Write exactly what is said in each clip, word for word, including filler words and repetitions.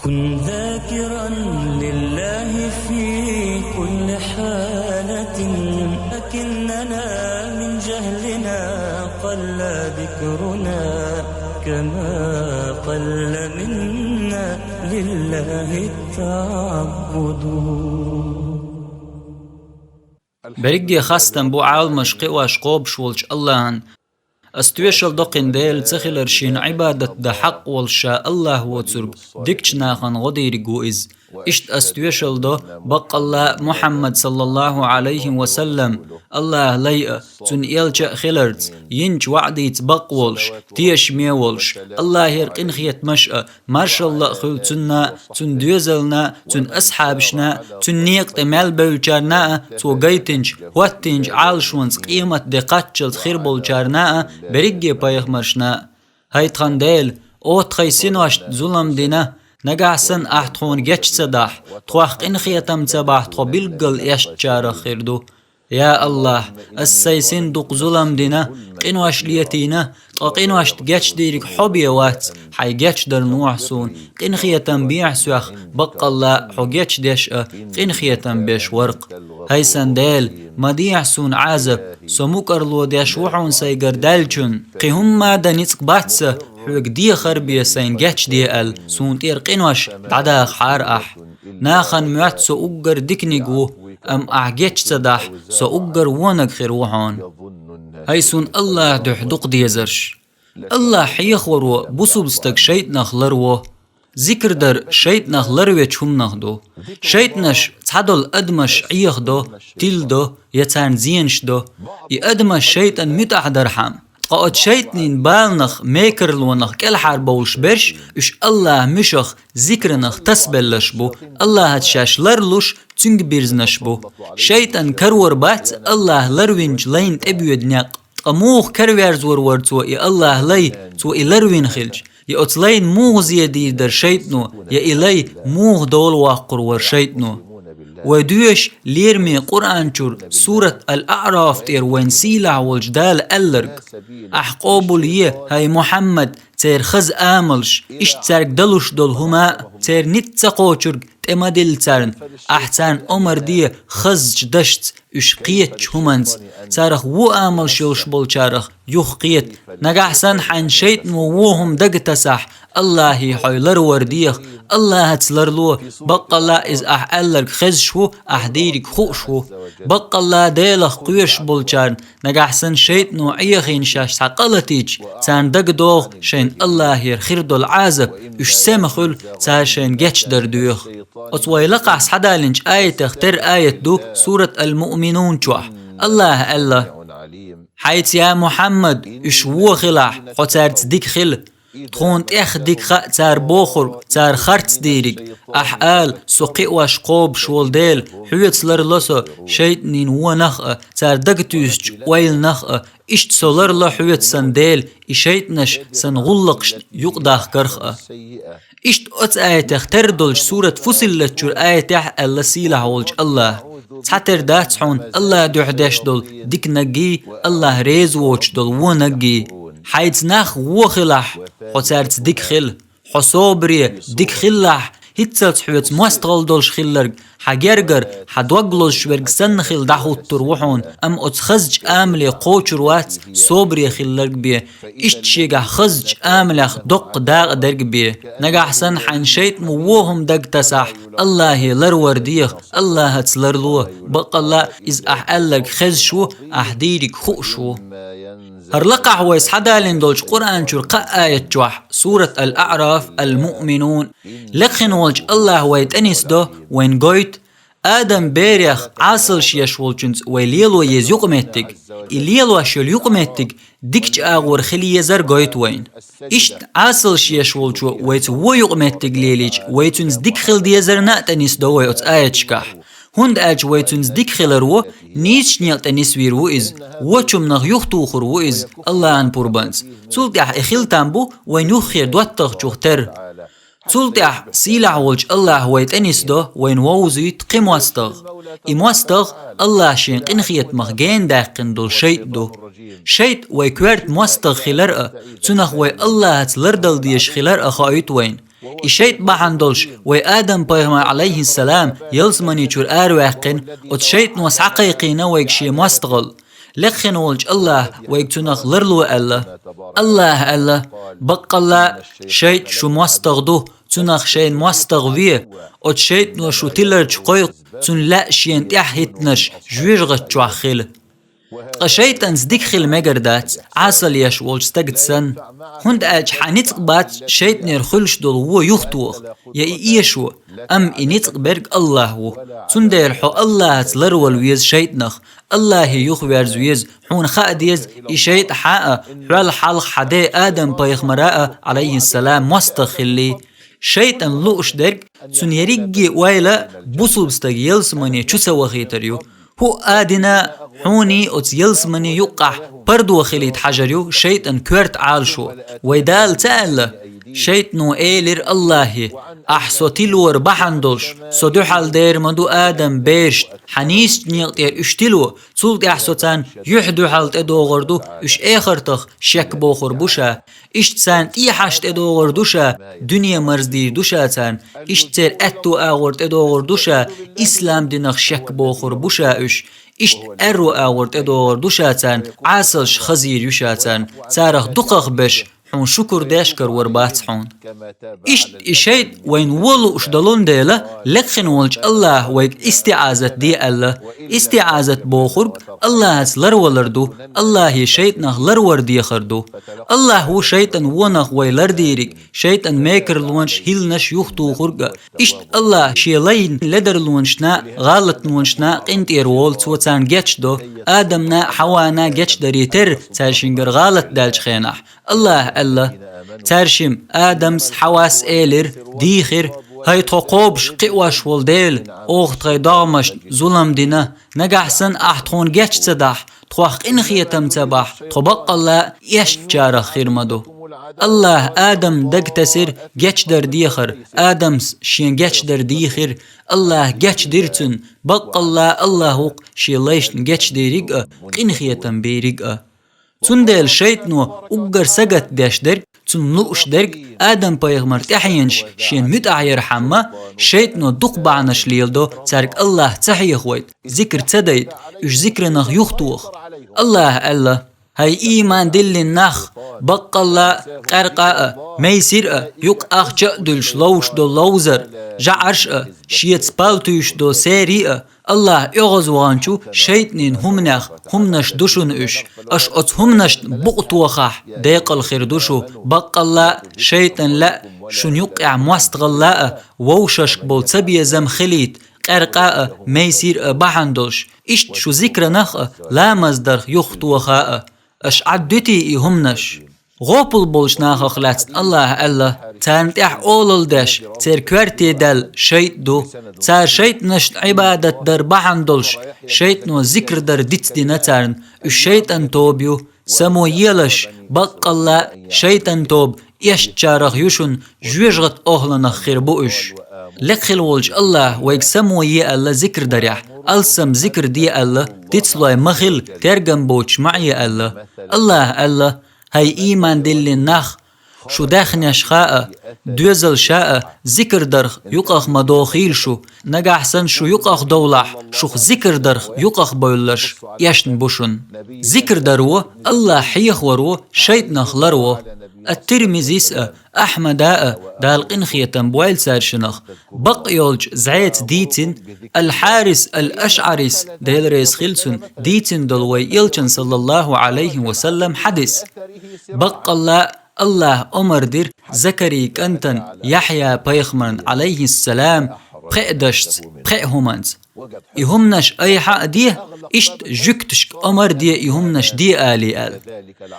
كن ذاكرا لله في كل حالة، لكننا من جهلنا قل ذكرنا، كما قل منا لله التعبد. Берриге хастам бу Ӏаламаш кхиош кхобуш волчу Аллахьан. Ас тоьшалла до кхин Дела ца хилар шена Ӏибадат дан хьакъ волуш ша Аллахь воцург дикачу нахана гӀо дийриг ву иза. Иштта ас тоьшалла до, баккъалла а Мухьаммад, саллаллаху Ӏалайхи ва саллам, Аллахьан лай а, цуьнан элча а хиларца, йинчу ваӀдица бакъ волуш, тешаме волуш, Аллахьера къинхетамаш а, маршалла а хуьлу цунна а, цуьнан доьзална а, цуьнан асхьабашна а, цуьнан некъа тӀе мел бевллачарна а, цо гайтинчу, хӀоттийначу Ӏалашонца къемат де кхаччалц хир болчарна а, берриге пайхамаршна а. ХӀай тхан Дела, оха тхайн синошна зулам дина, нагахь санна ахь тхуна геч ца дахь, тхох къинхетам ца бахь, тхо билггал эшначарах хир ду. Я Аллахь, ас сайн сина дукха зулам дина, къинош летийна, ткъа къиношна гечдийриг хьо бен вац, хьайн гечдар лохьа суна, къинхетам бехьа соьх, баккъалла а хьо гечдеш а, къинхетам беш вар-кх. ХӀай сан Дела, ма дехьа суна Ӏазап, со мукӀарло деш ву хьуна сайгара даьллачунна, кхин хӀумма а дан ницкъ бац сан, хьоьга дехар бен сайна гечде аьлла, суна тӀера къинош дӀадахахьара ахь. Нахана моьтту со уггар диканиг ву, амма ахь геч ца дахь, со уггар вонаг хир ву хьуна. ХӀай суна Аллахьан дуьхьа дукха дезарш. Аллахь хьехаро бусалба стаг шайтӀанах ларво. Зикр дар шайтӀанах ларвечу хӀуманах ду. ШайтӀанаш цхьадолу адамаш Ӏехадо, тиладо я царна зенаш до. И адамаш шайтӀан муьтӀахь дархьама, ткъа оцу шайтӀанийн баланах, мекарлонах кӀелхьарбовлуш берш, уьш Аллахьан муьшах, зикранах тасабелларш бу, Аллахьаца шаьш ларлуш, цуьнга бирзинарш бу. ШайтӀан карор бац Аллахь ларвинчу лайна тӀебоьду некъ. Ткъа муха караверзор вара цо и Аллахь лай, цо и ларвина хилча? Я оцу лайна муха зен дийр дара шайтӀано, я и лай муха дола воккхур вара шайтӀано? Вай доьшу лераме Къуръан чуьра сурат Ал-АӀраф тӀера вайн сийлахь волчу Дала аьлларг: «Ахь къобалъе, хӀай Мухьаммад, церан хаза амалш, иштта цаьрга далуш долу хӀума а, церан ницкъ ца кхочург тӀе ма дилла царна, ахь царна омра де хазачу дашца, уьш кхетачу хӀуманца, царах вон амалш йолуш болчарах юхакхета. Нагахь санна хьайна шайтӀано вон хӀума дага тасахь, Аллахье хьо ларвар деха, Аллахьаца ларло, баккъалла а иза ахь аьлларг хезаш ву, ахь дийриг хууш ву. Баккъалла а Делах кхоьруш болчарна, нагахь санна шайтӀано Ӏехийна шаьш цхьа къа латийча, царна дагадогӀу шайна Аллахьера хир долу Ӏазап, уьш сема хуьлу, цара шайна гечдар доьху». Оцу вай лакхахь схьадалинчу аятех тера аят ду сурат Ал-Муъминун чохь. Аллахьа аьлла: «Хьайца, я Мухьаммад, уьш вон хилахь, хьо цаьрца дика хила. Тхуна тӀех дика хаьа цара бохург, цара харц дийриг. Ахь ала: „Со кхиош кхобуш волу Дела, хьоьца ларло со шайтӀанийн вонах а, цара дагатуьйсучу ойланах а, иштта со ларло хьоьца сан Дела, и шайтӀанаш сан гӀуллакхашна юкъадахкарх а“». Иштта оцу аятех тера долчу сурат Фусиллат чуьра аятехь аьлла сийлахь волчу Аллахьа: «Цхьатера дац хьуна Аллахьан дуьхьа деш долу диканаггий, Аллахь реза воцуш долу вонаггий. Хьайца нах вон хилахь, хьо цаьрца дика хила. Хьо собаре, дика хилалахь, хӀинццалц хьоьца мостагӀалла долуш хилларг, хьан гергара, хьан дог лозуш верг санна хила дӀахӀуттур ву хьуна, амма оцу хазачу амале кхочур вац собаре хилларг бен, иштта шегахь хазачу амалех доккха дакъа дерг бен. Нагахь санна хьайна шайтӀано вон хӀума дага тасахь, Аллахье ларвар деха, Аллахьаца ларло, баккъалла а иза ахь аьлларг хезаш ву, ахь дийриг хууш ву». ХӀара лакхахь вай схьадалийна долчу Къуръан чуьра кхаа аят чохь, сурат Ал-АӀраф, Ал-Муъминун, лекхина волчу Аллахьа вай тӀенисдо, вайна гойту, Адам берех Ӏасалш еш волчуьнца вай лело еза юкъаметтиг. И лелош йолу юкъаметтиг дикачу агӀор хила езар гойту вайна. Иштта Ӏасалш еш волчо вайца вон юкъаметтиг лелийча, вай цуьнца дика хила дезарна а тӀенисдо вай оцу аяташкахь. ХӀунда аьлча вай цуьнца дика хиларо нийсачу некъа тӀе нисвийр ву иза, вочу хӀуманах юхатухур ву иза Аллахьан пурбанца. Цул тӀаьхьа и хила там бу вайн юххера доттагӀчух тера. Цул тӀаьхьа сийлахь волчу Аллахьа вай тӀенисдо, вайна вовзуьйту кхин мостагӀа. И мостагӀа Аллахьа шен къинхетамах гена даьккхина долу шайтӀа ду. ШайтӀа вай коьрта мостагӀа хилар а, цунах вай Аллахьаца лардала дезаш хилар а хоуьйту вайна. И шайтӀа бахьана долуш вай Адам-пайхамар, Ӏалайхиссалам, ялсамани чуьра араваьккхина, оцу шайтӀано схьакхайкхийна вайга шен мостагӀалла. Лекха хина волчу АллахӀа вайга цунах ларло аьлла. АллахӀа аьлла: «Баккъалла а шайтӀа шун мостагӀа ду, цунах шайна мостагӀа ве, оцу шайтӀано шу тиларчу кхойкху, цунна лаьа шена тӀаьхьахӀиттинарш жоьжахати чохь хила». Ткъа шайтӀанца дика хила мегар дац, Ӏасал еш волчу стагца санна. ХӀунда аьлча хьан ницкъ бац шайтӀанера хуьлуш долу вон юхатоха, я и эшо, амма и ницкъ берг АллахӀ ву. Цундела хьо АллахӀаца ларвала веза шайтӀанах, АллахӀе юхаверза веза, хьуна хаа деза, и шайтӀа хьан а, хьол хьалха хьан ден Адам-пайхамаран а, Ӏалайхиссалам, мостагӀа хиллий. ШайтӀан лууш дерг, цуьнан ерриге ойла а бусалба стаг ялсамане чу ца вахийтар ю. ХӀуъа а дина, хьуний оцу ялсамани юккъахь пардо хилийта хьажар ю шайтӀан коьрта Ӏалашо. Вай Дала ца аьлла? ШайтӀано элира АллахӀе: «Ахь Со тилор бахьана долуш, Со дуьхьал дер ма ду Адам берашна, хьан нийсачу некъа тӀера уьш тило, цул тӀаьхьа Со царна юьхь-дуьхьал тӀедогӀур ду, уьш эхартах шек бохур бу ша. Иштта царна тӀехьашха тӀедогӀур ду ша, дуьне марздийр ду ша царна, иштта церан аьтту агӀор тӀедогӀур ду ша, ислам динах шек бохур бу ша уьш, иштта аьрру агӀор тӀедогӀур ду ша царна, Ӏасалш хазийр ю ша царна, царах дукхах берш хьуна шукур деш карор бац хьуна». Иштта и шайтӀа вайна вон лууш долун дела, лекха хина волчу АллахӀа вайга истиӀазат де аьлла. ИстиӀазат бохург АллахӀаца ларвалар ду, АллахӀе шайтӀанах ларвар дехар ду. АллахӀ ву шайтӀан вонах вай лардийриг, шайтӀан мекарлонаш, хӀилланаш юхатухург а. Иштта АллахӀа Шен лайна ледарлонашна а, гӀалатнонашна а къинтӀера волу, Цо царна гечдо, Адамна а, Хьавана а гечдаре терра, цаьршингара гӀалат даьллачу хенахь. АллахӀа аьлла: «Цаьршимма, Адамс а, Хьавас а элира, дийхира: „ХӀай тхо кхобуш, кхиош волу Дела, оха тхайн догӀмашна зулам дина. Нагахь санна Ахь тхуна геч ца дахь, тхох къинхетам ца бахь, тхо баккъалла а эшначарах хир ма ду“». АллахӀа Адамна дагатесира гечдар дехар, Адамс шен гечдар дийхира. АллахӀа гечдира цуьнан, баккъалла а АллахӀ ву-кх Шен лайшна гечдийриг а, къинхетам бийриг а. Цундела шайтӀано уггар сагатдеш дерг, цунна лууш дерг, Адам-пайхамар тӀаьхьенаш шена муьтӀахь ярхьама, шайтӀано дукха бахьанаш леладо цаьрга АллахӀ ца хьехавайта, зикр ца дайта, уьш зикранах юхатоха. АллахӀа аьлла: «ХӀай ийман диллина нах, баккъалла а, къаьркъа а, майсир а, юкъ ахча а дуьллуш ловш долу ловзар, жаӀарш а, шеца пал туьйсуш долу серий а, АллахӀ оьгӀазваханчу шайтӀанийн хӀуманех хӀуманаш ду шуна уьш. Аша оцу хӀуманашна букъ тохахь, декъала хир ду шу. Баккъалла а, шайтӀан лаьа шуна юккъехь мостагӀалла а, вовшашка болу цабезам хилийта, къаьркъа а, майсир а бахьана долуш, иштта шу зикранах а, ламаз дарх юхатоха а. Аша Ӏад дуьтий и хӀуманаш?» ГӀопал болчу нахах лаьцна АллахӀа аьлла: «Царна тӀехь олалла деш, церан коьрте даьлла шайтӀа ду. Цара шайтӀанашна Ӏибадат дар бахьана долуш, шайтӀано зикр дар дицдина царна. Уьш шайтӀан тоба ю. Само елаш, баккъалла а шайтӀан тоба эшначарах ю шуна, жоьжахати охӀланах хир бу уьш». Лекха хила волчу АллахӀа вайга само е аьлла зикр дарехь, алссам зикр де аьлла, дицлой ма хила, тергам боцуш ма Ӏе аьлла. АллахӀа аьлла: «ХӀай ийман диллина нах, шу даьхнешха а, доьзалша а зикр дарх юкъах ма дохийла шу. Нагахь санна шу юкъах довлахь, шух зикр дарх юкъах бевлларш эшна бу шуна». Зикр даро, АллахӀ хьехаваро шайтӀанах ларво. Ат-Тирмизис а, Ахьмада а, Дала къинхетам бойла цаьршинах, бакъ йолчу зӀеца дийцина, Ал-Хьарис Ал-АшӀарис, Дела реза хила цунна, дийцина долу вай Элчан, саллаллаху Ӏалайхи ва саллам, хьадис. Баккъалла а АллахӀа омар дира Закарий кӀантана Яхьъя-пайхамарна, Ӏалайхиссалам, пхеа дашца, пхеа хӀуманца. И хӀуманаш айхьа а де, иштта жуьгташка омар де и хӀуманаш де алий аьлла.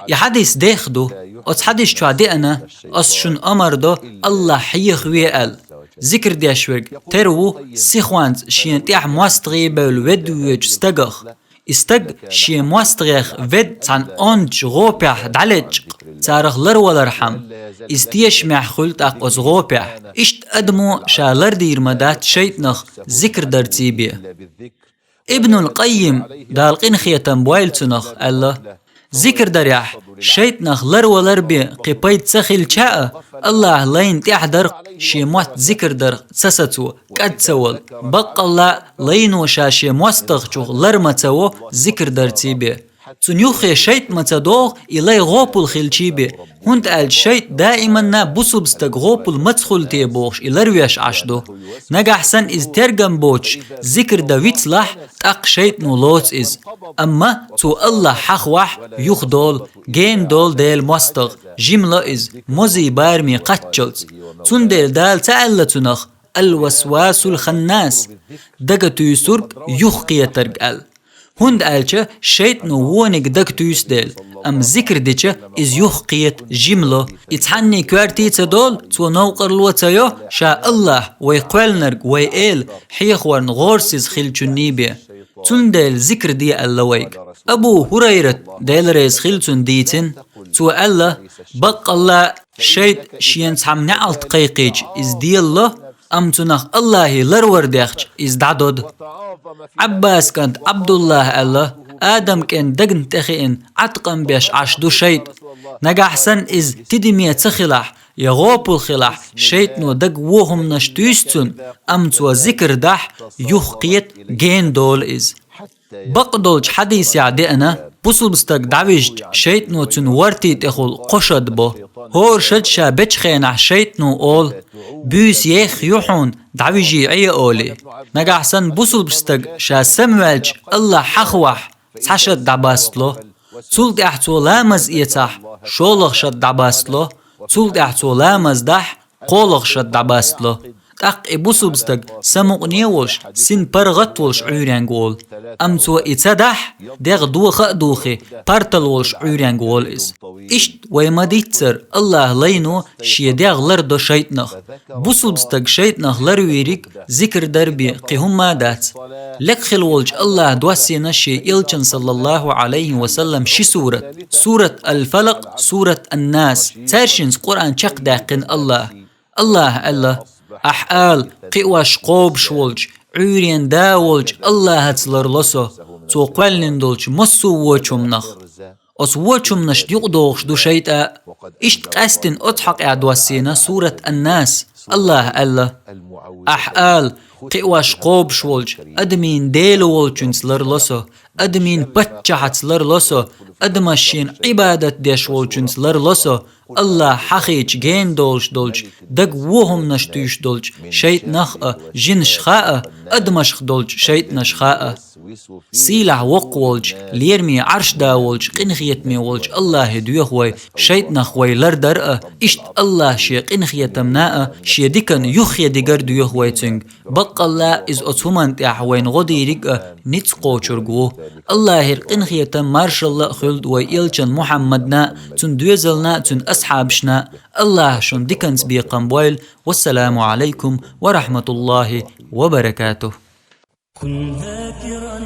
И хьадис дехха ду. Оцу хьадис чохь деана, ас шуна омар до АллахӀ хьехаве аьлла. Зикр деш верг тера ву сихонца шена тӀехь мостагӀий бевлла ведда воьдучу стагах. И стаг шен мостагӀех ведда цхьана ончу гӀопехь дӀалечкъа, царах ларвалархьама, иза тешамехь хуьлу тӀаккха оцу гӀопехь. Иштта адамо ша лардийр ма дац шайтӀанах зикр дарций бен. Ибнул Къаййим, Дала къинхетам бойла цунах, аьлла: Зикр дарехь шайтӀанах ларвалар бен кхин пайда ца хилча а, Аллахь лайна тӀехь дар шен мотт зикр дарх ца сацо, кӀад ца вала. Баккъалла а лайно ша шен мостагӀчух лар ма ца во зикр дарций бен. Цунна юххе шайтӀа ма ца догӀу и лай гӀопал хилчий бен, хӀунда аьлча шайтӀа даиманна бусулба стаг гӀопал маца хуьлу те бохуш и ларвеш Ӏаш ду. Нагахь санна иза тергам боцуш зикр дан вицлахь, тӀаккха шайтӀано лоцу иза. Амма цо Аллахь хьахавахь, юхадолу, гена долу Делан мостагӀа, жимало иза, мозий бараме кхаччалц. Цундела Дала ца аьлла цунах: «Ал-васвасул ханнас», дага туьйсург, юхакхетарг аьлла. ХӀунда аьлча шайтӀано вониг дага туьйсу дела, амма зикр дича иза юхакхета, жимало. И цхьанний коьртий ца долу, цо новкъарло ца йо, ша Аллахь, вай кхоьллинарг, вай эла, хьехорна гӀорасиза хилчунний бен. Цундела зикр де аьлла вайга. Абу ХӀурайрат, Дела реза хила цунна, дийцина, цо аьлла: «Баккъалла а шайтӀа шена цхьамма неӀалт кхайкхийча, иза делало, амма цунах Аллахье ларвар дехча, иза дӀадодо». Ӏаббаса кӀанта Ӏабдуллахьа аьлла: «Адам кӀен дагна тӀе хиъна Ӏаткъам беш Ӏаш ду шайтӀа. Нагахь санна иза тидаме ца хилахь, я гӀопал хилахь, шайтӀано дага вон хӀуманаш туьйсу цунна, амма цо зикр дахь, юхакхета, гена долу иза». Бакъдолчу хьадисехь деана, бусулба стаг дӀавижча, шайтӀано цуьнан вортий тӀехула кхо шад бо. ХӀора шад ша бечу хенахь шайтӀано олу: «Буьйса еха ю хьуна, дӀавижий Ӏе», олий. Нагахь санна бусулба стаг ша самаваьлча Аллахь хьахавахь, цхьа шад дӀабастало. Цул тӀаьхьа цо ламаз эцахь, шолгӀа шад дӀабастало. Цул тӀаьхьа цо ламаз дахь, кхоалгӀа шад дӀабастало. ТӀаккха и бусулба стаг самукъане а волуш, син паргӀат а волуш Ӏуьйренга волу. Амма цо и ца дахь, дегӀ доха а духий, партал волуш Ӏуьйренга волу иза. Иштта вай ма-дийццара, Аллахь лайно шен дегӀ лардо шайтӀанах. Бусулба стаг шайтӀанах ларвийриг зикр дар бен кхин хӀумма а дац. Лекха хила волчу Аллахь доссийна шен элчанна, саллаллаху Ӏалайхи ва саллам, ши сурат: сурат Ал-Фалакъ, сурат Ан-Нас. Цаьршинца Къуръан чекхдаьккхина Аллахь. Аллахьа аьлла: «Ахь ала, кхиош, кхобуш волчу, Ӏуьйренан да волчу Аллахьаца ларло со, цо кхоьллина долчу массо а вочу хӀуманах». Оцу вочу хӀуманашна юкъадогӀуш ду шайтӀа а. Иштта къаьстина оцу хьокъехь доссийна сурат Ан-Нас. Аллахьа аьлла: «Ахь ала, кхиош, кхобуш волчу, адамийн Дела волчуьнца ларло со, адамийн паччахьаца ларло со, адамаш шена Ӏибадат деш волчуьнца ларло со, Аллахь хьахийча гена долуш долчу, дага вон хӀуманаш туьйсуш долчу шайтӀанах а, жинашха а, адамашха долчу шайтӀанашха а». Сийлахь воккха волчу, лераме Ӏарш да волчу, къинхетаме волчу Аллахье доьху вай шайтӀанах вай лардар а, иштта Аллахь шен къинхетамна а, шен дикан юххе дигар а доьху вай цуьнга. Баккъалла а иза оцу хӀуманна тӀехь вайна гӀо дийриг а, ницкъ кхочург ву. Аллахьера къинхетам, маршалла а хуьлда вай элчанна Мухьаммадна а, цуьнан доьзална а, цуьнан асхьабашна а. Аллахь шуна диканца бекхам бойла. Вассаламу Ӏалайкум ва рахьматуллахӀи ва баракатухӀ. كن ذاكرا